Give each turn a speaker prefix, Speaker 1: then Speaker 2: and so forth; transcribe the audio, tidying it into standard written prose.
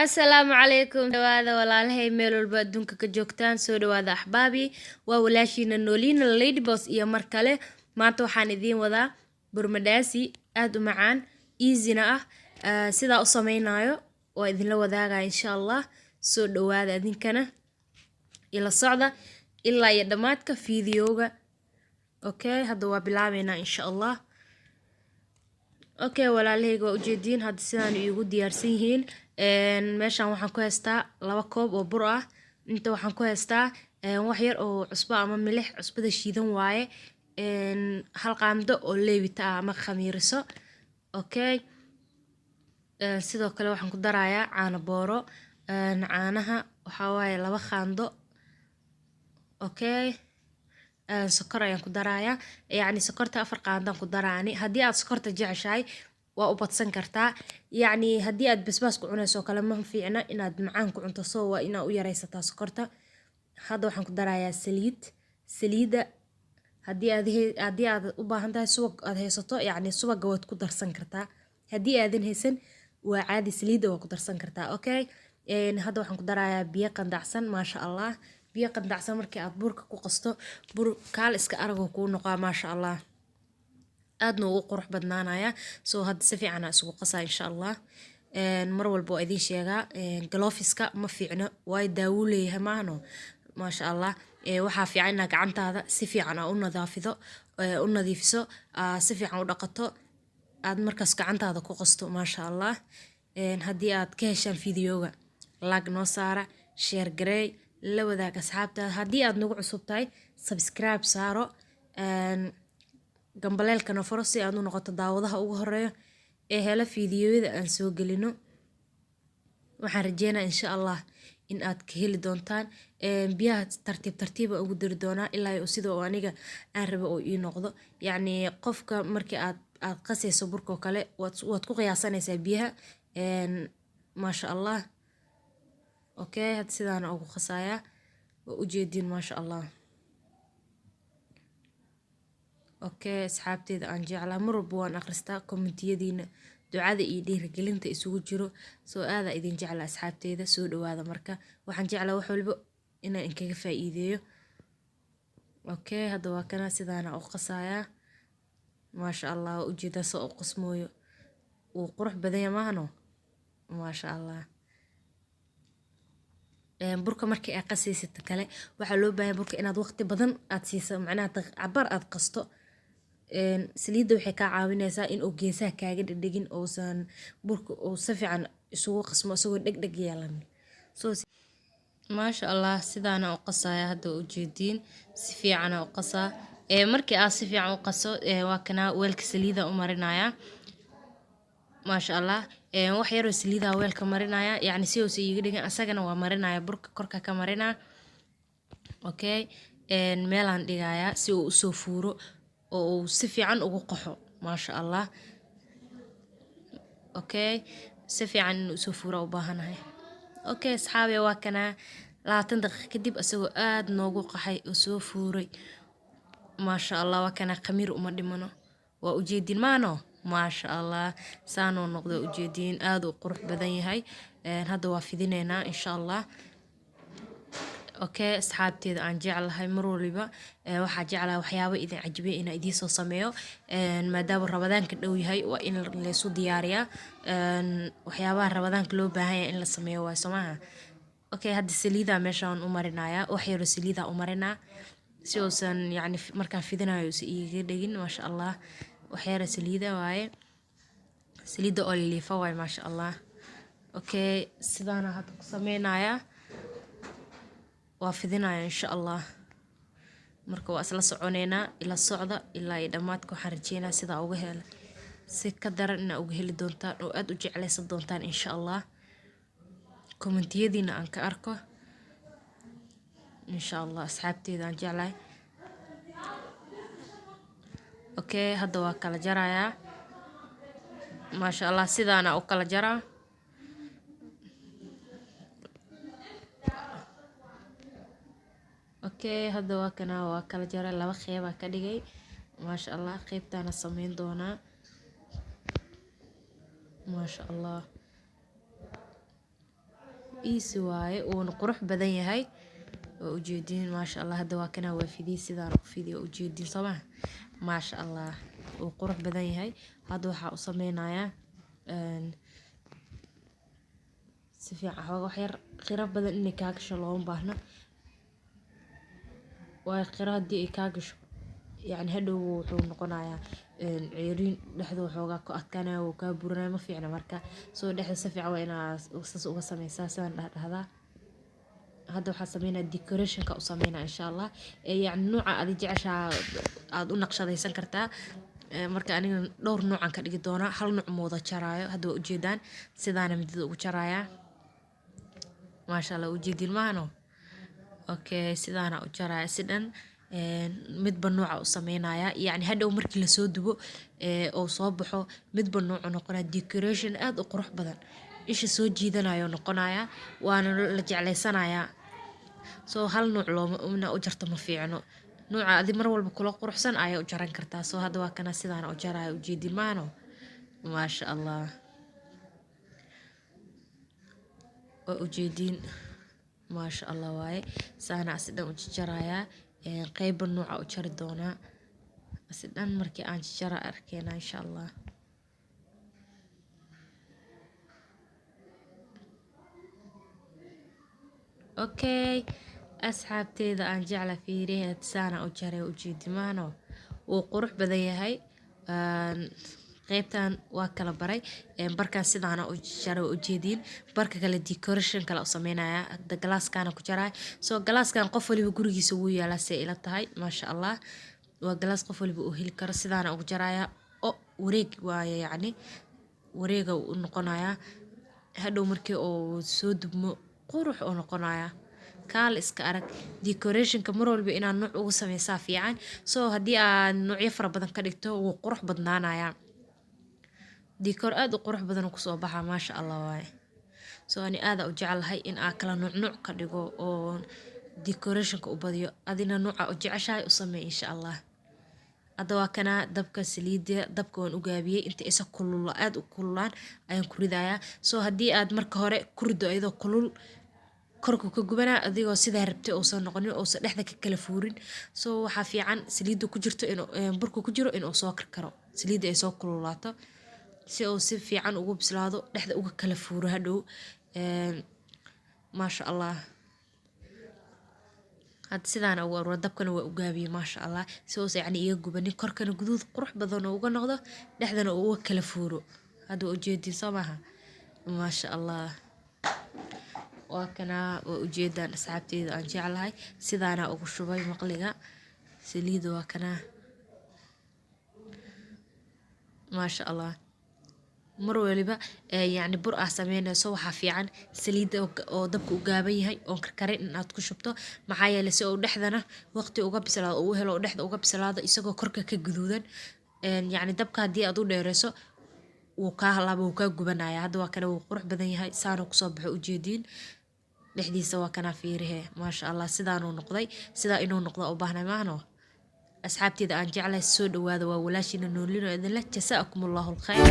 Speaker 1: Asalaamu calaykum dhawaada walaalahay meel walba adduunka ka joogtaan, soo dhawaada axbaabi. Waa walaashiina Nooliina Lady Boss iyo mar kale. Maanta waxaan idiin wadaa burmadaasi aada u macaan, easyna ah. Sidaa u sameynayo waa idinla wadaagaya insha Allah. Soo dhawaada idinkana, ila socda ilaa iyo dhammaadka fiidiyowga. Okay, hadda waa bilaabeynaa insha Allah. Okay walaalahayga, waa ujeediin hadda sidaan iigu diyaarsan yihiin. Meeshan waxaan ku haystaa 2 koob oo bur ah. Inta waxaan ku haystaa wax yar oo cusbo ama milix, cusbada shiidan waaye, 1 qaando oo leebita ah ama khamiiriso. Okay, sidoo kale waxaan ku darayaa caano booro. Caanaha waxaa waaye 2 qaando. Okay, sokor ayaan ku darayaa, yacni sokorta 4 qaandaan ku daraani. Haddii aad sokorta jeceshahay waa u badsan kartaa. Yacni haddii aad basbaas ku cunayso oo kale, ma fiicna inaad macaan ku cunto, so waa inaa u yaraysataa sokorta. Hadda waxaan ku darayaa saliid. Saliidda haddii aad u baahan tahay, subag aad haysato, yacni subaga waad ku darsan kartaa. Haddii aadan haysan, waa caadi, saliidda waa ku darsan kartaa. Okay, hadda waxaan ku darayaa biyo qandacsan. Maasha Allah, biyo qandacsan markii aad burka ku qasto, bur kaal iska aragoo kuu noqaa, maasha Allah, aadna ugu qurux badnaanaya. So hadda si fiican aa isugu qasaa insha Allah. Mar walba waa idiin sheegaa, gloveska ma fiicno, waayo daawuu leeyahay maahno. Maasha Allah, waxaa fiican inaa gacantaada si fiican aa u nadaafido, u nadiifiso, si fiican u dhaqato, aad markaas gacantaada ku qasto, maasha Allah. Haddii aad ka heshaan fiidiyowga, like noo saara, share gareey, la wadaag asxaabtaada. Haddii aad nagu cusub tahay, subscribe saaro, gambaleelkana furo si aad u noqoto daawadaha ugu horeeyo ee hela fiidiyoyada aan soo gelino. Waxaan rajeynaa insha Allah in aad ka heli doontaan. Biyaha tartiib tartiiba ugu dari doonaa ilaa sida oo aniga aan rabo oo ii noqdo. Yacni qofka markii aad qasayso burka oo kale, waad ku qiyaasanaysaa biyaha, maasha Allah. Okay, hadda sidaana ugu qasayaa, waa ujeediin, maasha Allah. Okay, asxaabteeda aan jeclaa, mar walba waan akhristaa commentiyadiina, ducada iyo dhiirigelinta isugu jiro. Soo aadaa idin jeclaa asxaabteeda, soo dhawaada. Marka waxaan jeclaa wax walba inaan inkaga faa'iideeyo. Okay, hadda waa kana, sidaana u qasayaa, maasha Allah. Waa ujeedaa soo u qasmooyo, wuu qurux badan yahay maahano, maasha Allah. Burka markii aad qasaysid kale, waxaa loo baahan burka inaad waqti badan aad siiso, macnaha cabaar aad qasto. Saliidda waxay kaa caawinaysaa in uu geesaha kaaga dhedhegin, uusan burka uu si fiican isugu qasmo isagoo dhegdheg yeelan. So maasha Allah, sidaana u qasaya hadda, ujeediin, si fiican u qasaa. Markii aad si fiican u qaso, waa kana, weelka saliida u marinaya, maasha Allah. Wax yaroo saliida weelka marinaya, yacni si uusan iiga dhigin, asagana waa marinaya, burka korka ka marinaa. Okay, meelaan dhigayaa si uu usoo fuuro oo uu si fiican ugu qaxo, maasha Allah. Okay, si fiican inuu usoo fuuro u baahanahay. Okay asxaabi, waa kanaa 20 daqiiqo kadib isagoo aad noogu qaxay oo soo fuuray, maasha Allah. Waa kanaa, khamiir uma dhimano, waa ujeedin maano, maasha Allah. Saanoo noqdo, ujeediin, aad u qurux badan yahay. Hadda waa fidineynaa insha Allah. Okay asxaabteeda aan jeclahay, mar waliba waxaa jeclahay waxyaabo idin cajibiya inaan idiin soo sameeyo. Maadaama Ramadaanka dhow yahay, waa in laysu diyaariyaa waxyaabaha Ramadaanka loo baahan yahay in la sameeyo, waay soo maaha? Okay, hadda saliidaa meeshaan u marinayaa, wax yaroo saliidaa u marinaa si uusan, yacni markaan fidinayo uusan iiga dhegin, maasha Allah. Wax yaro saliida waaye, saliida oo liliifa waaye, maasha Allah. Okay, sidaana hadda ku sameynayaa, waa fidinaya insha Allah. Marka waa isla soconeynaa, ila socda ilaa iyo dhammaadka. Waxaan rajeynaa sidaa uga hela si ka daran inaa uga heli doontaan oo aad u jeclaysan doontaan insha Allah. Commentiyadiina aan ka arko insha Allah, asxaabteeda aan jeclahay. Okay, hadda waa kala jarayaa, maasha Allah, sidaana u kala jaraa. Okay, hadda waa kana, waa kala jaray, laba qeybaa ka dhigay, maasha Allah. Qeybtaana sameyn doonaa, maasha Allah. Easy waaye, wuuna qurux badan yahay. Waa ujeediin, maasha Allah. Hadda waa kana, waa fidiyey, sidaan u fidiyey, waa ujeediin, soo ma? Maasha Allah, wuu qurux badan yahay. Hadda waxaa u sameynayaa si fiican, xoogaa wax yar qiro badan inay kaa gasho looma baahno, waayo qiro haddii ay kaa gasho, yacni hadhow wuxuu noqonayaa ceeriin, dhexda waxoogaa ku adkaanaya, wuu kaa buranaya, ma fiicna. Marka soo dhexda si fiican waa inaa saas uga sameysaa, sidaan dhahdaa. Hadda waxaa sameynaya decorationka u sameynaya, insha Allah. Yacni nooca adi jeceshaa aad u naqshadaysan kartaa. Marka aniga dhowr noocan ka dhigi doonaa, hal nooc ma wada jaraayo. Hadda waa ujeedaan, sidaana midida ugu jarayaa. Maasha Allah, ujeedin maahano? Okay, sidaana u jaraya si dhan, midba nooca u sameynaya. Yacni hadhow markii lasoo dubo oo soo baxo, midba noocu noqonaya, decoration aad u qurux badan, isha soo jiidanayo noqonaya, waana la jeclaysanayaa. So hal nooc looma inaa u jarto ma fiicno. Nooca adi mar walba kula quruxsan ayaa u jaran kartaa. So hadda waa kana, sidaana u jaraya, ujeedin maano? Maasha Allah, waa ujeediin, maasha Allah waaye. Saana asi dhan u jarayaa, qeyba nooca u jari doonaa. Asi dhan markii aan jara arkeena, insha Allah. Okay, asxaabteeda aan jecla, fiiriheed saana u jaray, ujeedimaano? Wuu qurux badan yahay. Qeybtan waa kala baray, barkan sidaana u jaray, waa ujeediin. Barka kale decoration kale u sameynaya, hadda galaaskaana ku jaraya. So galaaskan qof waliba gurigiisa wuu yaalaa, say ila tahay. Maasha Allah, waa galaas qof waliba uu heli karo. Sidaana ugu jaraya oo wareeg waaye, yacni wareega u noqonayaa. Hadhow markii uu soo dubmo, qurux oo noqonaya, kaal iska arag. Decorationka mar walba inaad nooc ugu sameysaa fiican. So haddii aad noocyo fara badan ka dhigto, wuu qurux badnaanayaa, decor aad u qurux badan uu kusoo baxaa. Maasha Allah waaye. So ani aada u jeclahay in aa kala nuuc nuuc ka dhigo oo decorationka u badiyo. Adina nooca u jeceshahay u samey, insha Allah. Hadda waa kana dabka, saliida dabka waan u gaabiyey. Inta isa kulula, aada u kululaan ayaan ku ridayaa. So haddii aad marka hore ku rido iyadoo kulul, korku ka gubanaa, adigoo sidaa rabtay uusan noqonin, uusan dhexda ka kala fuurin. So waxaa fiican saliidda ku jirto inuu burka ku jiro inuu soo karkaro, saliidda ay soo kululaato, si uu si fiican ugu bislaado, dhexda uga kala fuuro hadhow. Maasha Allah, hadda sidaana ugu aruura, dabkana waa u gaabiyey, maasha Allah, si uusan yacni iga gubanin, korkana guduud qurux badan oo uga noqdo, dhexdana uu uga kala fuuro. Hadda waa ujeedin, soo maaha? Maasha Allah, waa kanaa, waa ujeedaan, asxaabteyda aan jeclahay. Sidaana ugu shubay maqliga saliida, waa kanaa, maasha Allah. Mar waliba yacni bur aa sameynayso, waxaa fiican saliidda oo dabka u gaaban yahay oon karkarin in aad ku shubto. Maxaa yeelay, si uu dhexdana waqti uga bislaado, uu helo dhexda uga bislaado isagoo korka ka guduudan. Yacni dabka haddii aad u dheereyso, wuu kaa halaaba, wuu kaa gubanaya. Hadda waa kana, wuu qurux badan yahay, saanuu kusoo baxo, ujeediin. Dhexdiisa waa kanaa, fiirihe, maasha Allah, sidaanuu noqday. Sidaa inuu noqdo u baahnay maahno. Asxaabteeda aan jeclahay, soo dhawaada. Waa walaashiina Noolino idinleh. Jasaakum Allahu alkhayr.